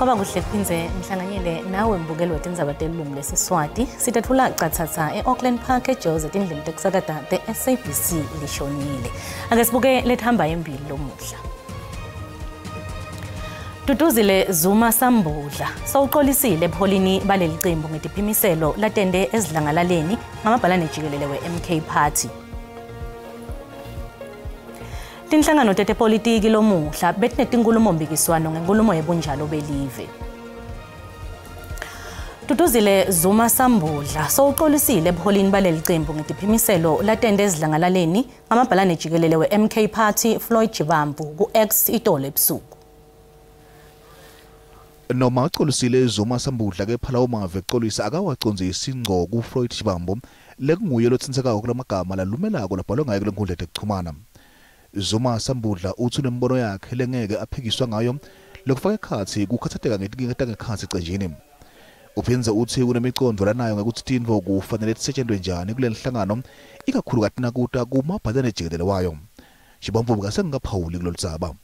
Kwaba kuhle kuphindze ngihlanganyele nawe mbukeli wetindzaba telulwimi lwesiSwati. Sitetfula catsatsa e-Auckland Park eJozi etindlini tekusakata te-SABC lishonile. Ake sibuke lethamba embili lomuhla. Duduzile Zuma Sambudla sowuxolisile ebuholini baleli cembu ngetiphimiselo latende ezidlangalaleni ngamabhalane jikelele we-MK Party. Tinhlangano tetepolitiki lomuhla betinetinkulumompikiswano ngenkulumo yebunjalo belive. Duduzile Zuma Sambudla sowuxolisile ebuholini baleli cembu ngetiphimiselo latende ezidlangalaleni ngamabhalane jikelele we-MK Party Floyd Shivambu ku-X itolo ebusuku. Noma axolisile Zuma Sambudla kepha lawo mave ekuxolisa akawacondzisi ngco kuFloyd Shivambu lekunguye lotsintsekako kulamagama lalumelako labhalwe ngayo kule nkundla yetekuchumana. Zuma Sambudla utsi unembono yakhe lengeke aphikiswa ngayo lokufaka ekhatsi kukhatsateka ngetinkinga tangekhatsi ecenjini. Uphindze utsi unemicondvo lanayo ngekutsi tintfo kufanele tisetjentwe njani kule nhlangano ikakhulukati nakuta kumabhalane jikelele wayo. Shivambu bekasengakaphawuli kuloludzaba.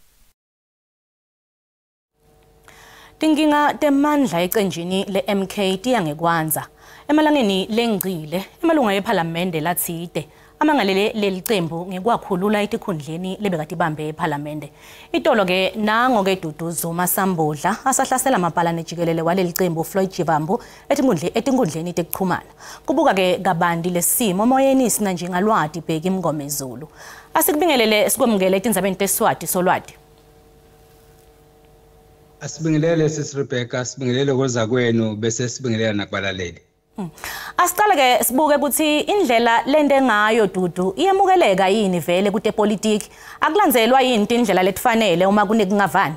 Tinkinga temandla ecenjini le-MK tiya ngekwandza. Emalangeni lengcile, emalunga ephalamende latsite amangalele leli cembu ngekwakhulula etikhundleni lebekatibambe ephalamende. Itolo-ke nango-ke Dudu Zuma Sambudla asahlasela mabhalane jikelele waleli cembu Floyd Shivambu etinkundleni tekuchumana. Kubuka-ke kabanti lesimo moyeni sinanjengalwati Bheki Mngomezulu. Asikubingelele sikwemukele etindzabeni teSwati solwati. Asibingelele sisi Rebecca, sibingelele koza kwenu bese sibingelela nakubalaleli. Asicale ke sibuke ukuthi indlela lente ngayo Dudu iyemukeleka yini vele kutepolitiki? Akulandzelwa yini indlela letifanele uma kunekungavani?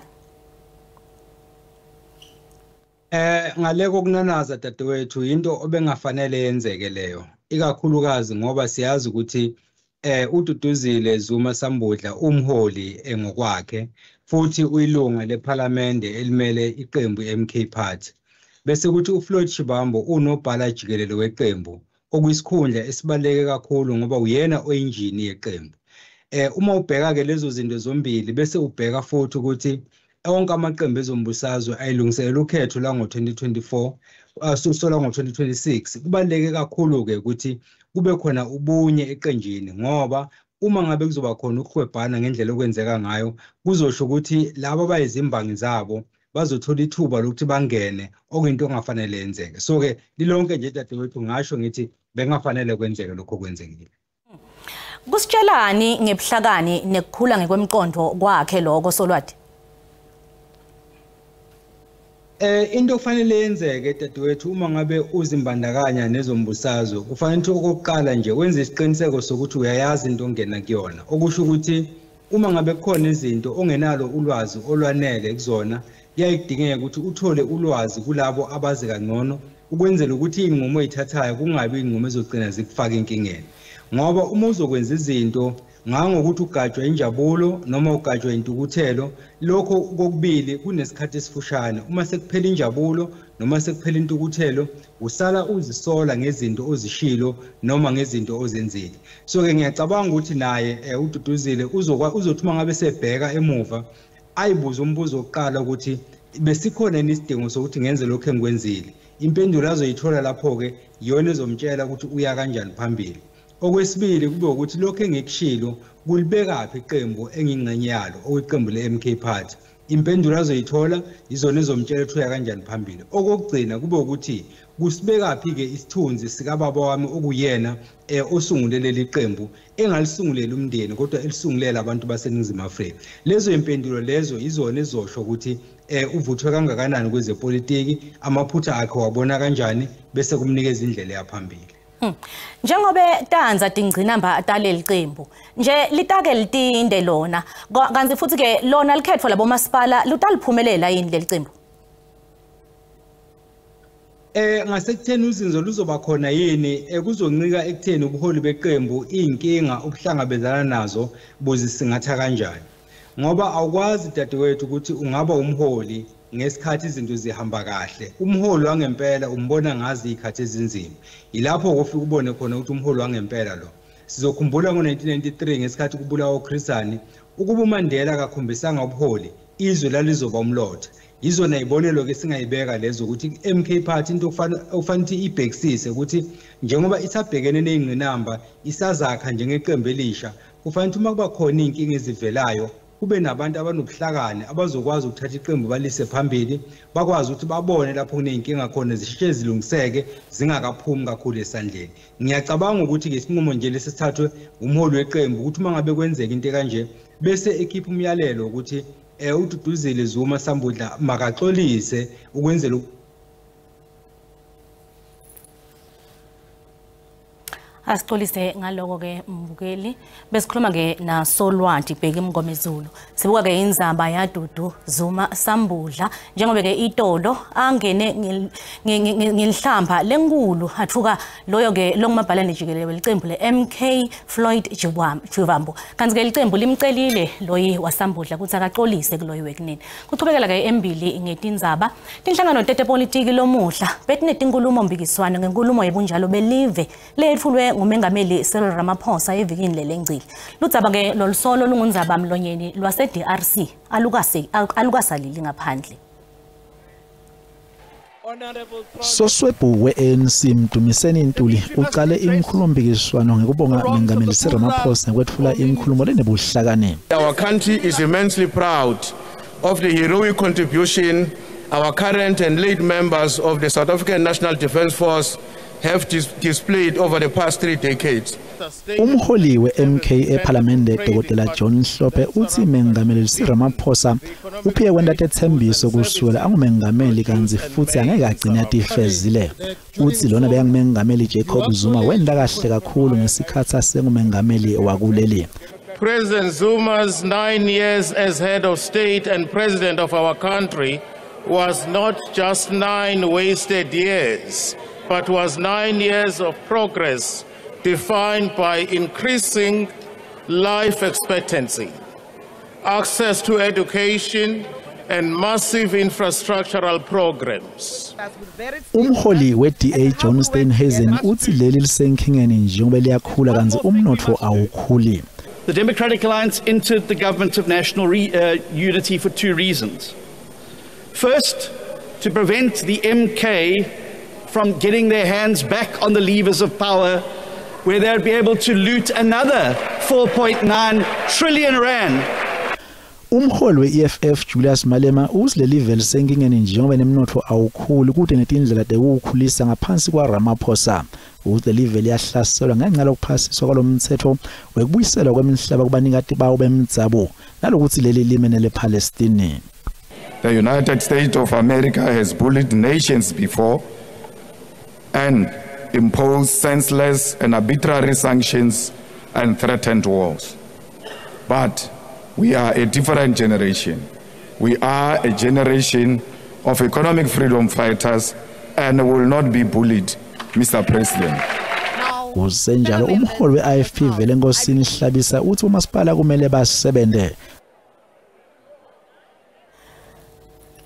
Ngale kokunanaza dadewethu into obengafanele yenzeke leyo. Ikakhulukazi ngoba siyazi ukuthi uDuduzile Zuma Sambudla umholi engokwakhe futhi uyilunga lephalamende elimele iqembu iMK Party. Bese kuthi uFloyd Shivambu unobhala jikelele weqembu okuyisikhundla esibaluleke kakhulu ngoba uyena oyinjini yeqembu. Uma ubheka ke lezo zinto zombili bese ubheka futhi ukuthi onke amaqembu ezombusazwe ayilungiselela ukhetho la ngo-2024 sola ngo-2026, kubaluleke kakhulu ke ukuthi kube khona ubunye eqenjini ngoba uma ngabe kuzoba khona ukuhwebhana ngendlela okwenzeka ngayo kuzosho ukuthi laba abayizimbangi zabo bazothola ithuba lokuthi bangene okuyinto ongafanele yenzeke. So ke lilonke nje dadewethu ngasho ngithi bengafanele kwenzeke lokho kwenzekile. Kusitshelani ngebuhlakani nekukhula ngekwemqondo kwakhe lokho solwati? Into ofanele yenzeke dadewethu uma ngabe uzimbandakanya nezombusazwe kufanele ukuthi okokuqala nje wenze isiqiniseko sokuthi uyayazi into ongena kuyona, okusho ukuthi uma ngabe kukhona izinto ongenalo ulwazi olwanele kuzona kuyayidingeka ukuthi uthole ulwazi kulabo abazi kangcono ukwenzela ukuthi iy'nqumo oyithathayo kungabi iy'nqumo ezogcina zikufaka enkingeni. Ngoba uma uzokwenza izinto ngangokuthi ugajwa injabulo noma ugajwa intukuthelo, lokho kokubili kunesikhathi esifushane. Uma sekuphela injabulo noma sekuphela intukuthelo usala uzisola ngezinto ozishilo noma ngezinto ozenzile. So ke ngiyacabanga ukuthi naye uDuduzile uzothi uma ngabe sebheka emuva ayibuze umbuzo wokuqala ukuthi besikhona yini isidingo sokuthi ngenze lokho engikwenzile. Impendulo azoyithola lapho-ke iyona ezomtshela ukuthi uya kanjani phambili. Okwesibili kube ukuthi lokho engikushilo kulibekaphi iqembu engingxenye yalo okuyiqembu le-MK Party. Impendulo azoyithola izona ezomtshela ukuthi uya kanjani phambili. Okokugcina kube ukuthi kusibekaphi-ke isithunzi sikababa wami okuyena osungule leli qembu engalisunguleli umndeni kodwa elisungulela abantu baseNingizimu Afrika. Lezo impendulo lezo izona ezosho ukuthi uvuthwe kangakanani kwezepolitiki, amaphutha akhe wabona kanjani bese kumnikeza indlela yaphambili. Njengobe tanza tingcinamba taleli qembu nje litake litinde lona kanti futhi ke lona likhetho labo masipala lutaliphumelela yini leli qembu? Ngasekutheni uzinzo luzoba khona yini kuzoncika ekutheni ubuholi beqembu iy'nkinga obuhlangabezana nazo buzisingatha kanjani. Ngoba awukwazi dadewethu ukuthi ungaba umholi ngesikhathi izinto zihamba kahle. Umholi wangempela umbona ngazi izikhathi ezinzima. Yilapho kufika ubone khona ukuthi umholi wangempela lo. Sizokhumbula ngo-1993 ngesikhathi kubulawa uChris Hani, ukuba uMandela akakhombisanga ubuholi izwe lalizoba umlotha. Izona izibonelo ke singayibeka lezo ukuthi MK Party into okufanele ibhekisise ukuthi njengoba isabhekene nezingqinamba isazakha njengeqembu elisha, kufanele uma kuba khona inkinga ezivelayo kube nabantu abanobuhlakani abazokwazi ukuthatha iqembu balise phambili, bakwazi ukuthi babone lapho kuneyinkinga khona zisheshe zilungiseke zingakaphumi kakhulu esandleni. Ngiyacabanga ukuthi ke isinqumo nje lesithathwe umholi weqembu ukuthi uma ngabe kwenzeka into kanje bese ekhipha umyalelo ukuthi uDuduzile Zuma Sambudla makaxolise ukwenzela. Asixolise ngaloko ke mbukeli, besikhuluma ke naSolwati Bheki Mngomezulu. Sibuka ke indzaba yaDudu Zuma Sambudla njengoba ke itolo angene ngenhlamba lenkulu athuka loyo ke longumabhalane jikelele welicembu le-MK Floyd Shivambu. Kanti ke licembu limcelile loyi waSambudla ukuthi akaxolise kuloyi wekunene. Kuchubekela ke embili ngetindzaba tinhlangano tetepolitiki lomuhla betinetinkulumo mbikiswano ngenkulumo yebunjalo belive leyetfulwe ngumengameli Cyril Ramaphosa evikini lelengcile. Ludzaba ke lolusolo lungundzaba mlonyeni lwase DRC alukasalili ngaphandle. Soswebhu we-ANC Mdumiseni Ntuli uqale inkhulumompikiswano ngekubonga mengameli Cyril Ramaphosa ngekwetfula inkhulumo lenebuhlakani. Our country is immensely proud of the heroic contribution our current and late members of the South African National Defence Force have displayed over the past 3 decades. Umholi we-MK ePhalamende Dr. John Hlophe uthi mengameli Cyril Ramaphosa uphiye kwenta tethembiso kusukela angumengameli kanzi futhi angeke agcine atifezile. Uthi lona beyangumengameli Jacob Zuma wenda kahle kakhulu ngesikhathi asengumengameli wakuleli. President Zuma's 9 years as head of state and president of our country was not just 9 wasted years, but was 9 years of progress defined by increasing life expectancy, access to education, and massive infrastructural programs. Umholi we-DA John Steenhuisen uthi leli lisenkingeni njengoba liyakhula kanti umnotfo awukhuli. The Democratic Alliance entered the government of national unity for 2 reasons. First, to prevent the MK from getting their hands back on the levers of power where they'd be able to loot another 4.9 trillion rand. Umholi we-EFF Julius Malema uthi leli vele senkingeni njengoba nemnotfo awukhuli kude netindlela tekuwukhulisa ngaphansi kwaRamaphosa. Uthi leli vele yahlaselwa ngenxa lokuphasiswa kwalomthetho wekubuyiselwa kwemihlaba kubanikati bawo bemdzabu nalokuthi leli limene lePalestine. The United States of America has bullied nations before and imposed senseless and arbitrary sanctions and threatened wars. But we are a different generation. We are a generation of economic freedom fighters and will not be bullied, Mr. President. Kusenjalo umholi we-IFP Velenkosini Hlabisa uthi umasipala kumele basebente.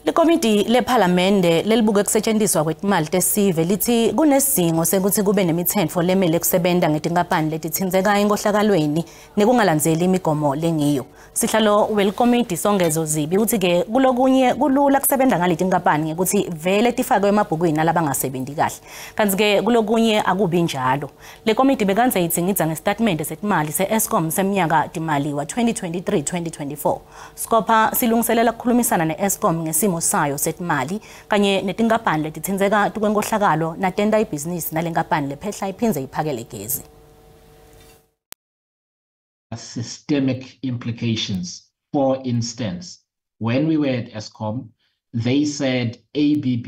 Likomiti lephalamende lelibuke kusetshenziswa kwetimali tesive lithi kunesidingo sekuthi kube nemithetho lemele kusebenta ngetinkampani letitsintseka enkohlakalweni nekungalandzeli imigomo lengiyo. Sihlalo welikomiti Songezo Zibi uthi ke kulokunye kulula kusebenta ngaletinkampani ngekuthi vele tifakwe emabhukwini alabangasebenzi kahle. Kanti ke kulokunye akubi njalo. Le komiti bekantse itsingidza ngestatement setimali se-Eskom semnyaka timali wa 2023-2024. Skopha silungiselela ukukhulumisana ne-Eskom ngesimo sayo setimali kanye netinkampani letitsintseka tukwenkohlakalo natenta ibhizinisi nalenkampani lephehla iphindze iphakele gezi. Systemic implications. For instance, when we were at Eskom, they said ABB,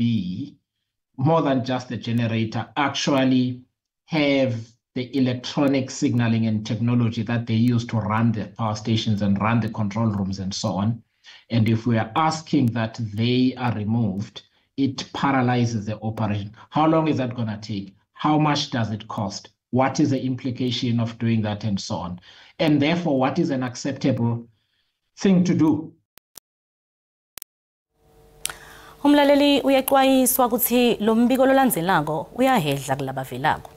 more than just the generator, actually have the electronic signaling and technology that they use to run the power stations and run the control rooms and so on. And if we are asking that they are removed, it paralyzes the operation. How long is that going to take? How much does it cost? What is the implication of doing that and so on? And therefore, what is an acceptable thing to do? Umlaleli uyaxwayiswa ukuthi lo mbiko lolandzelako uyahedla kulabavelako.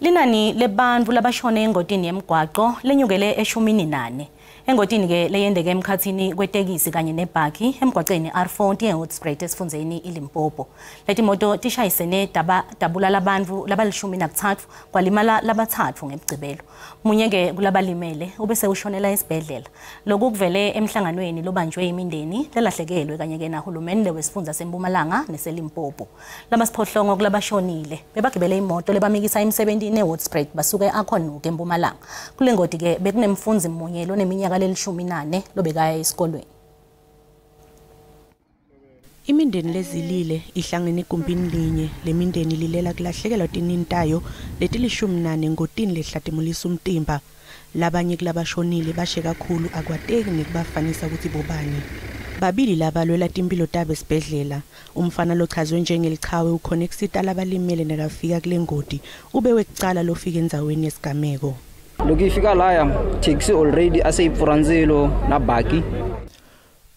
Linani lebantfu labashone engotini yemgwaqo lenyukele 14. Engotini ke leyendeke emkhathini kwetekisi kanye nebhaki emgwaqeni R40 eHoedspruit esifundzeni iLimpopo. Leti moto tishayisene dabula labantfu labali-13 kwalimala labatsatfu ngemgcibelo. Munye ke kulabalimele ubese ushonela esibhedlela. Lokhu kuvele emhlanganweni lobanjwe imindeni lelahlekelwe kanye ke nahulumende wesifundza seMpumalanga neseLimpopo. Labasiphohlongo kulabashonile bebagibele imoto lebamikisa emsebentini eHoedspruit basuke aKwanuka eMpumalanga. Kule ngoti ke bekunemfundzi munye loneminyaka lelishumi nane lobekaya esikolweni. Imindeni lezilile ihlangene egumbini linye. Lemindeni lilela kulahlekelwa tinini tayo letilishumi nane ngotini lehlatimulisa umtimba. Labanye kulabashonile bashe kakhulu, akwateki nekubafanisa ukuthi bobani. Babili labalwela timphilo tabo esibhedlela. Umfana lochazwe njengelichawe ukhona ekusita labalimele nakafika kule ngoti, ube wekucala lofika endzaweni yesigameko. Loko yi fika laya taxi already a se yi pfurha ndzilo na baki.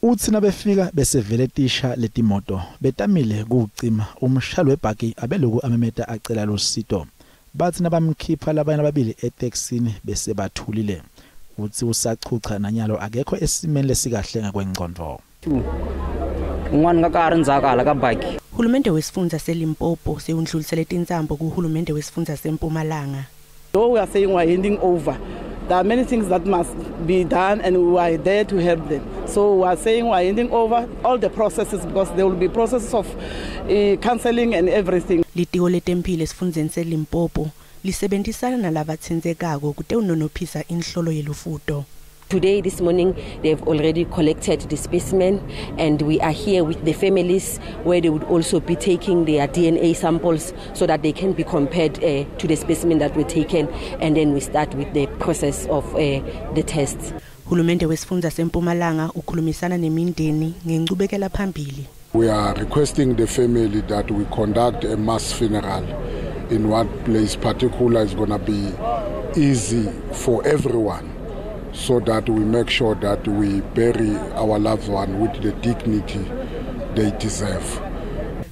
Uthi nabefika bese vele tisha letimoto betamile kucima. Umshayeli webhaki abeloku amemeta acela lusito. Bathi nabamkhipha labanye ababili etekisini bese bathulile. Uthi usachucha nanyalo, akekho esimeni lesikahle ngakwengcondvo. Un'wana nga ka a ri ndzhaku hala ka baki. Hulumende wesifundza seLimpopo sewundlulisele tintsambo kuhulumende wesifundza seMpumalanga. Though we are saying we are handing over, there are many things that must be done and we are there to help them. So we are saying we are handing over all the processes because there will be processes of counseling and everything. Litiko letemphilo esifundzeni seLimpopo lisebentisana nalabatsintsekako kute unonophisa inhlolo yelufuto. Today, this morning, they've already collected the specimen, and we are here with the families where they would also be taking their DNA samples so that they can be compared to the specimen that were taken, and then we start with the process of the tests. Hulumende wesifundza seMpumalanga ukhulumisana nemindeni ngencubekela phambili. We are requesting the family that we conduct a mass funeral in one place particular is going to be easy for everyone, so that we make sure that we bury our loved one with the dignity they deserve.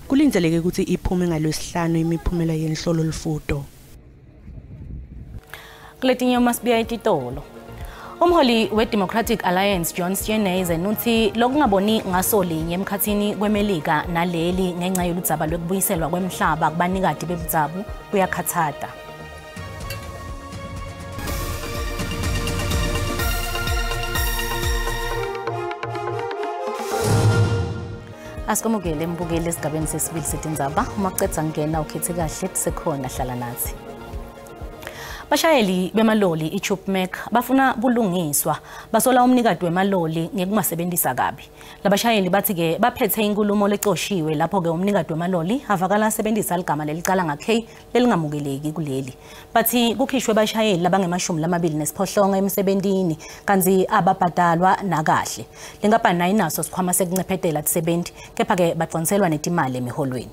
Kulindzeleke ukuthi iphume ngalwesihlanu imiphumela yenhlolo lufuto. Kuletinye masibiya ititolo. Umholi we-Democratic Alliance John Steenhuisen uthi lokungaboni ngaso linye emkhathini kweMelika naleli ngenxa yoludzaba lwekubuyiselwa kwemhlaba kubanikati bemdzabu kuyakhathata. Asikwamukele mbukeli esigabeni sesibili setindzaba. Uma kucedza ngena ukhethe kahle, sekhona hlala nathi. Bashayeli bemaloli iChupmac bafuna bulungiswa, basola umnikati wemaloli ngekungasebenzisa kabi. Labashayeli bathi ke baphethe inkulumo lecoshiwe lapho ke umnikati wemaloli avakala asebenzisa ligama lelicala nga-K lelingamukeleki kuleli. Bathi kukhishwe bashayeli labangema-28 emsebentini kanti ababhadalwa nakahle. Lenkampani ayinaso sikhwama sekuncephetela tisebenti, kepha ke badonselwa netimali emiholweni.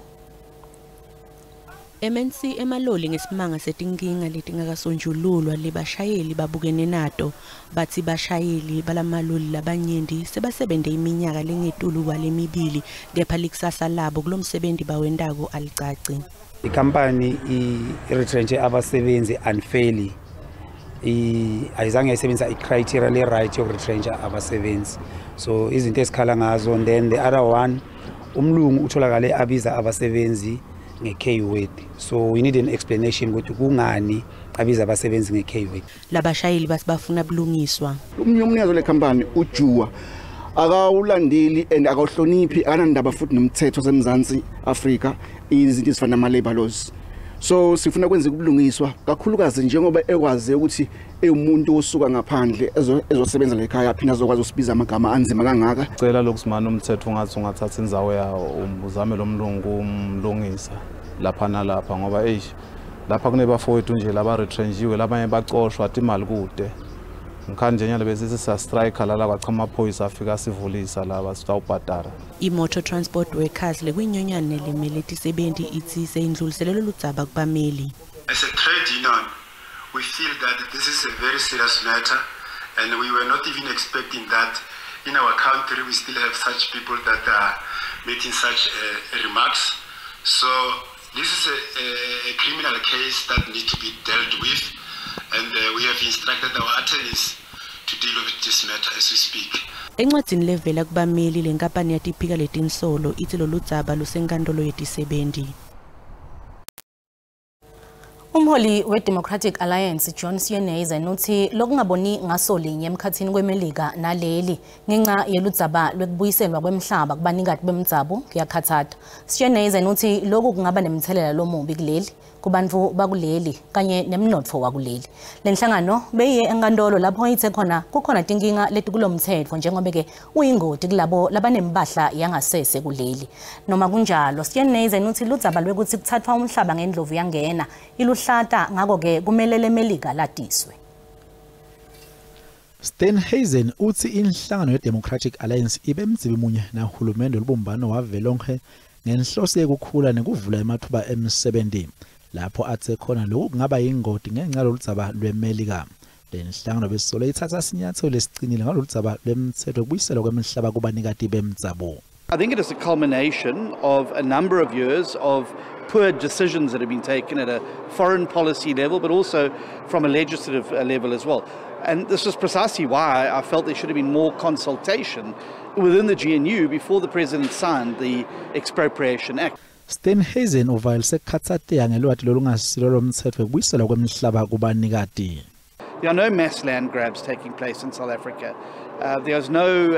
MNC emaloli ngesimanga setinkinga letingakasonjululwa lebashayeli babukene nato. Bathi bashayeli balamaloli labanyenti sebasebente iminyaka lengetulu kwalemibili, kepha likusasa labo kulomsebenzi bawendako alicaci. Ikhampani i-retrenche abasebenzi unfairly. Ayizange yayisebenzisa i-criteria le-right yokuretrencha abasebenzi, so izinto esikhala ngazo. And then the other one, umlungu utholakale abiza abasebenzi nge-K word, so we need an explanation ukuthi kungani abiza abasebenzi nge-K word. Labashayeli basi bafuna bulungiswa. Umnikazi wale company uJuwa akawulandeli and akawuhloniphi, akanandaba futhi nomthetho waseMzansi Afrika, izinto ezifana nama-labor laws. So sifuna kwenza ubulungiswa kakhulukazi njengoba ekwazi ukuthi ewumuntu osuka ngaphandle ezosebenza la ekhaya, aphinde azokwazi usibiza amagama anzima kangaka. Cela lokusimana umthetho ungathi ungathatha indzawo yawo, uzame lo mlungu umlungisa lapha nalapha, ngoba eish lapha kunebafowethu nje laba retrenchiwe, labanye bacoshwa imali kude. Ngikhanje nyalo bese sisa strike lala kwacha amaphoyisa afika sivulisa laba sitawubhadara. I-Motor Transport Workers lekwinyonyane lemele tisebenti itsi seyindluliselelo ludzaba kubameli. As a trade union, we feel that this is a very serious matter, and we were not even expecting that in our country we still have such people that are making such remarks. So this is a criminal case that needs to be dealt with, and we have instructed our attorneys to deal with this matter as we speak. Encwadzini levela kubameli lenkampani yatiphika letinsolo itsi loludzaba lusenkantolo yetisebenti. Umholi we-Democratic Alliance John Steenhuisen utsi lokungaboni ngaso linye emkhatsini kweMelika naleli ngenxa yeludzaba lwekubuyiselwa kwemhlaba kubanikati bemdzabu kuyakhatsata. Steenhuisen utsi loku kungaba nemtselela lomubi kuleli, kubantfu bakuleli kanye nemnotfo wakuleli. Lenhlangano beyiye enkantolo lapho itse khona kukhona tinkinga letikulomtsetfo njengoba-ke uyingoti kulabo labanempahla yangasese kuleli. Noma kunjalo, Steenhuisen utsi ludzaba lwekutsi kutsathwa umhlaba ngendlovu yangena iluhlata, ngako-ke kumele leMelika latiswe. Steenhuisen utsi inhlangano ye-Democratic Alliance ibe mdzibi munye nahulumende lubumbano wavelonkhe ngenhloso yekukhula nekuvula ematfuba emsebenti. Lapho atse khona lokhu kungaba yingoti ngenxa loludzaba lweMelika. Lenhlangano besolo itsatsa sinyatselo lesicinile ngaloludzaba lwemtsetfo wekubuyiselwa kwemhlaba kubanikati bemdzabu. I think it is a culmination of a number of years of poor decisions that have been taken at a foreign policy level, but also from a legislative level as well. And this is precisely why I felt there should have been more consultation within the GNU before the president signed the Expropriation Act. Steenhuisen uvakalise kukhatsateka ngelwati lolungasilo lomtsetfo wekubuyiselwa kwemhlaba kubanikati. There are no mass land grabs taking place in South Africa. There's no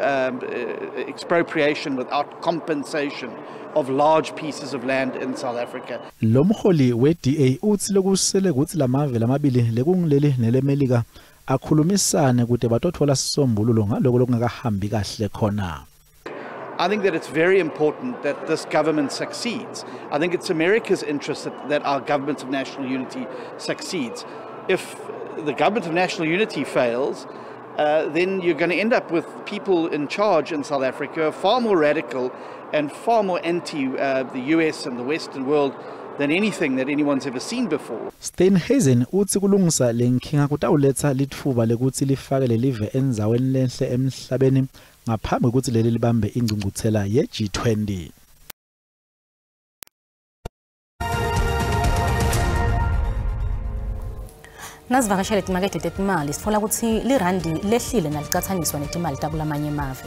expropriation without compensation of large pieces of land in South Africa. Lomholi we-DA utsi lokusele kutsi lamave lamabili lekungileli neleMelika akhulumisane kute batotfola sisombululo ngaloko lokungakahambi kahle khona. I think that it's very important that this government succeeds. I think it's America's interest that our government of national unity succeeds. If the government of national unity fails, then you're going to end up with people in charge in South Africa far more radical and far more anti the US and the Western world than anything that anyone's ever seen before. Steenhuisen utsi kulungisa lenkinga kutawuletsa litfuba lekutsi lifake lelive endzaweni lenhle emhlabeni ngaphambi kwekutsi leli libambe ingcungcuthela ye-G20. Nasivakashele timakethe tetimali sitfola kutsi lirandi lehlile nalicatsaniswa netimali takulamanye emave.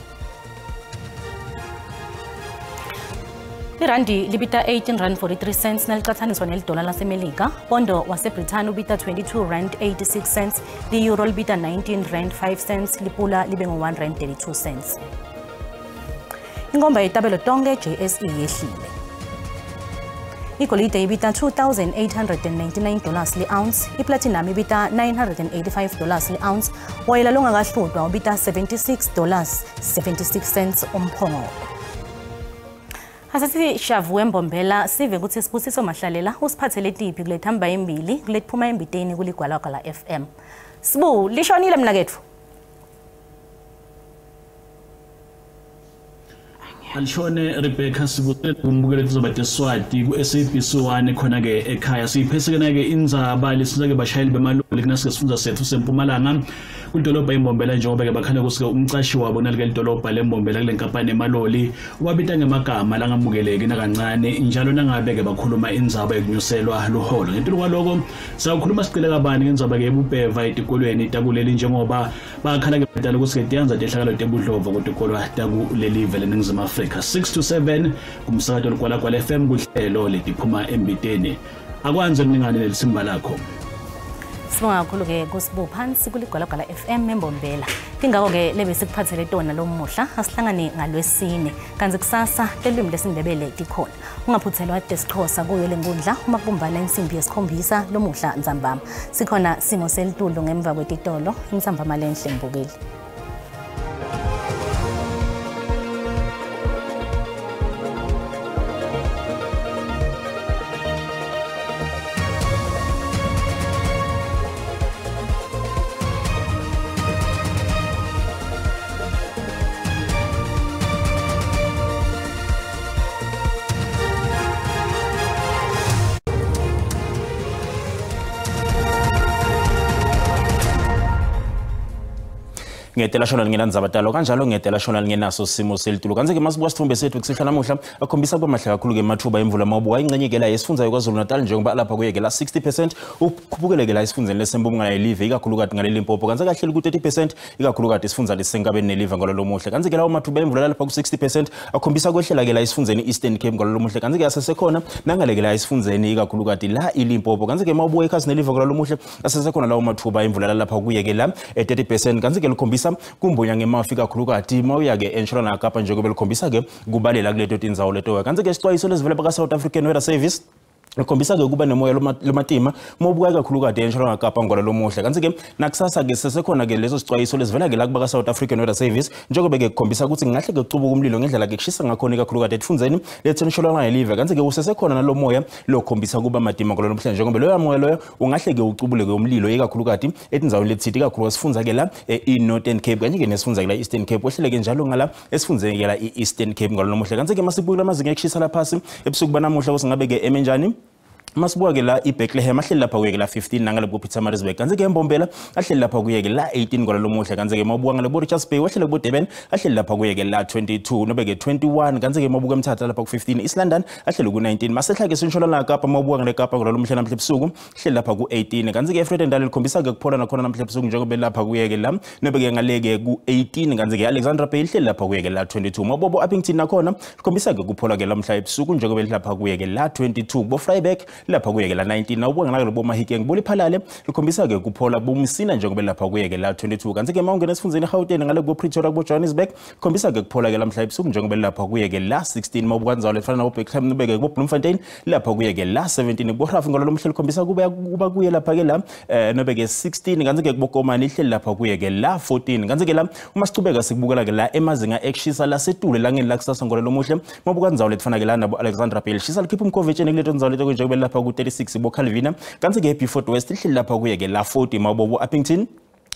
Irandi libita 18 rand 43 cents nalicatsaniswa nelidola laseMelika. Pondo waseBrithani ubita 22 rand 86 cents, li-euro libita 19 rand 5 cents, lipula libe ngu-1 rand 32 cents. Inkomba yetabelo tonke JSE yehlile. Igolide ibita $2,899 li-ounce, iplatinum ibita $985 li-ounce, woyela longakahlutwa ubita $76.76 umphongolo. Asasithi shavu wembombela sive kutsi Sibusiso Mahlalela usiphathele tiphi kulethamba embili kuletiphuma embiteni kuligwalagwala FM. Sibu, lishonile mnaketfu. Alishone Rebecca sibutele kumbukele kuzoba Swati ku SABC 1 khona ke ekhaya siyiphese ke indzaba lesinake bashayeli bemaloli kunasike sifundza sethu sempumalanga kulidolobha iMbombela njengoba ke bakhala kusike umcashi wabo nalike lidolobha leMbombela kule nkampani emaloli wabita ngemagama langamukeleki nakancane njalo nangabe ke bakhuluma indzaba yokunyuselwa luholo. Ngetulu kwaloko sawukhuluma sicele kabani ngendzaba ke ebubheva etikolweni takuleli njengoba bakhala ke badala kusike tiyanza tehlakalo tebudlova kutikolwa takuleli vele eNingizimu Afrika. 6 to 7 kumsakato Ligwalagwala FM kuhlelo letiphuma embiteni. Akwanze mlingane lelisimba lakho. Sibonga kakhulu ke kusibu phansi kuligwalagwala FM eMbombela. Tingako ke lebe sikuphathele tona lomuhla asihlangane ngalwesine kanti kusasa lelwimi lesiNdebele tikhona. Ungaphuthelwa tesixhosa kuyo lenkundla uma kubumbana insimbi yesikhombisa lomuhla ntsambama. Sikhona simo selitulo ngemva kwetitolo intsambama lenhle mbukeli. Ngetela shona lingenandzaba talo kanjalo ngetela shona lingenaso simo selitulu. Kanti ke masibuka sithombe sethu kusihla namuhla akhombisa kuba mahle kakhulu ke mathuba emvula mawubuka ingcenye ke la yesifundza yaKwaZulu Natal njengoba lapha kuye ke la 60% ukhuphukele ke la esifundeni lesempumalanga yelive ikakhulukati ngale Limpopo. Kanti kahleli ku 30% ikakhulukati isifundza lesenkabeni nelive ngalo lomuhle. Kanti ke lawo mathuba emvula lapha ku 60% akhombisa kwehlela ke la esifundzeni Eastern Cape ngalo lomuhle. Kanti ke asesekhona nangale ke la esifundzeni ikakhulukati la iLimpopo. Kanti ke mawubuka ekhasi nelive ngalo lomuhle asesekhona lawo mathuba emvula lapha kuye ke la 30%. Kanti ke likhombisa kumbonya ngemafi kakhulukati mawuya ke eNtshonalanga Kapa njengoba likhombisa ke kubalela kuleto tindzawo leto. Kanti ke sixwayiso lesivele baka South African Weather Service likhombisa ke kuba nemoya lomatima mawubuka kakhulukati eNtshonalanga Kapa ngalo lomuhle. Kanti ke nakusasa ke sesekhona ke leso sixwayiso lesivela ke la kubaka South African Weather Service njengoba ke kukhombisa ukuthi ngahle ke kucubuka umlilo ngendlela ke kushisa ngakhona kakhulukati efundzeni lethenshonalanga yelive. Kanti ke usesekhona nalomoya lokhombisa kuba matima ngalo lomuhle njengoba loya moya loyo ungahle ke ucubule ke umlilo ikakhulukati etindzaweni letsite ikakhulu sifundza ke la i-Northern Cape kanye ke nesifundza ke la Eastern Cape wehlele ke njalo ngala esifundzeni ke la i-Eastern Cape ngalo lomuhle. Kanti ke masibuka amazinga ekushisa laphasi ebusuku banamuhla kusingabe ke emenjani. Masibuka ke la iBethlehem ahleli lapha kuye ke la 15 nangale ku Pietermaritzburg. Kanti ke eMbombela ahleli lapha kuye ke la 18 ngalo lomuhle. Kanti ke mawubuka ngale Richards Bay wehlele ku Durban ahleli lapha kuye ke la 22 nobe ke 21. Kanti ke mawubuka eMthatha lapha ku 15 East London ahleli ku 19. Masehla ke sentshonalanga Kapa mawubuka ngale Kapa ngalo lomuhle namhla ebusuku ahleli lapha ku 18. Kanti ke eVredendal likhombisa ke kuphola nakhona namhla ebusuku njengoba lapha kuye ke la nobe ke ngale ke ku 18. Kanti ke Alexandra Bay ihleli lapha kuye ke la 22. Mabobo Upington nakhona likhombisa ke kuphola ke lamhla ebusuku njengoba lapha kuye ke la 22. Bo Vryburg lapha kuye ke la 19. Nawubuka ngale bo Mahikeng boliphalale likhombisa ke kuphola bomsina njengoba lapha kuye ke la 22. Kanti ke mawungena esifundzeni eGauteng ngale ku Pretoria ku Johannesburg likhombisa ke kuphola ke lamhla ebusuku njengoba lapha kuye ke la 16. Mawubuka ndzawo lefana nabo Bethlehem nobeke ku Bloemfontein lapha kuye ke la 17. Bo Rafu ngalo lomhle likhombisa kuba kuye lapha ke la nobe ke 16. Kanti ke kubokomani ihleli lapha kuye ke la 14. Kanti ke la uma sicubeka sikubukela ke la emazinga ekushisa lasetule langeni la kusasa ngalo lomuhle mawubuka ndzawo lefana ke la nabo Alexandra Bay shisa likhipha umkhovetsheni kuleto ndzawo leto njengoba lapha ku 36 bo Calvina. Kanti ke Beaufort West ihleli lapha kuye ke la 40. Mabobo Upington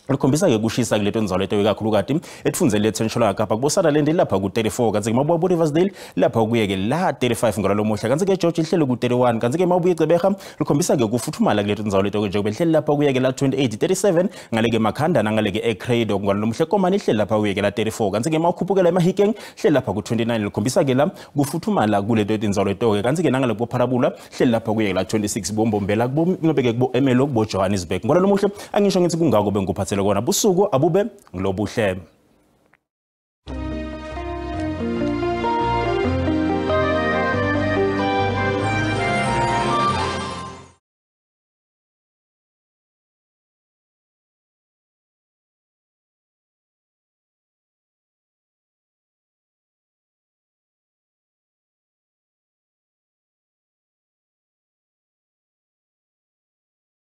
likhombisa ke kushisa kuleto ndzawo leto ikakhulukati etfundzeni lethenshonalanga Kapa kubo Sutherland lapha ku 34. Kanti ke mabuka Riversdale lapha kuye ke la 35 ngalo lomuhla. Kanti ke George ihleli ku 31. Kanti ke mabuye eGqeberha likhombisa ke kufuthumala kuleto ndzawo leto njengoba ihleli lapha kuye ke la 28 37 ngale ke Makhanda nangale ke eCredo ngalo lomuhla. Komani ihleli lapha kuye ke la 34. Kanti ke mawukhuphukela eMahikeng ihleli lapha ku 29 likhombisa ke la kufuthumala kuleto ndzawo leto ke. Kanti ke nangale kubo Pharabula ihleli lapha kuye ke la 26 boMbombela kubo nobeke kubo Emelo kubo Johannesburg ngalo lomuhla. Angisho ngithi kungako bengikuphathele kona busuku abube ngilobuhle.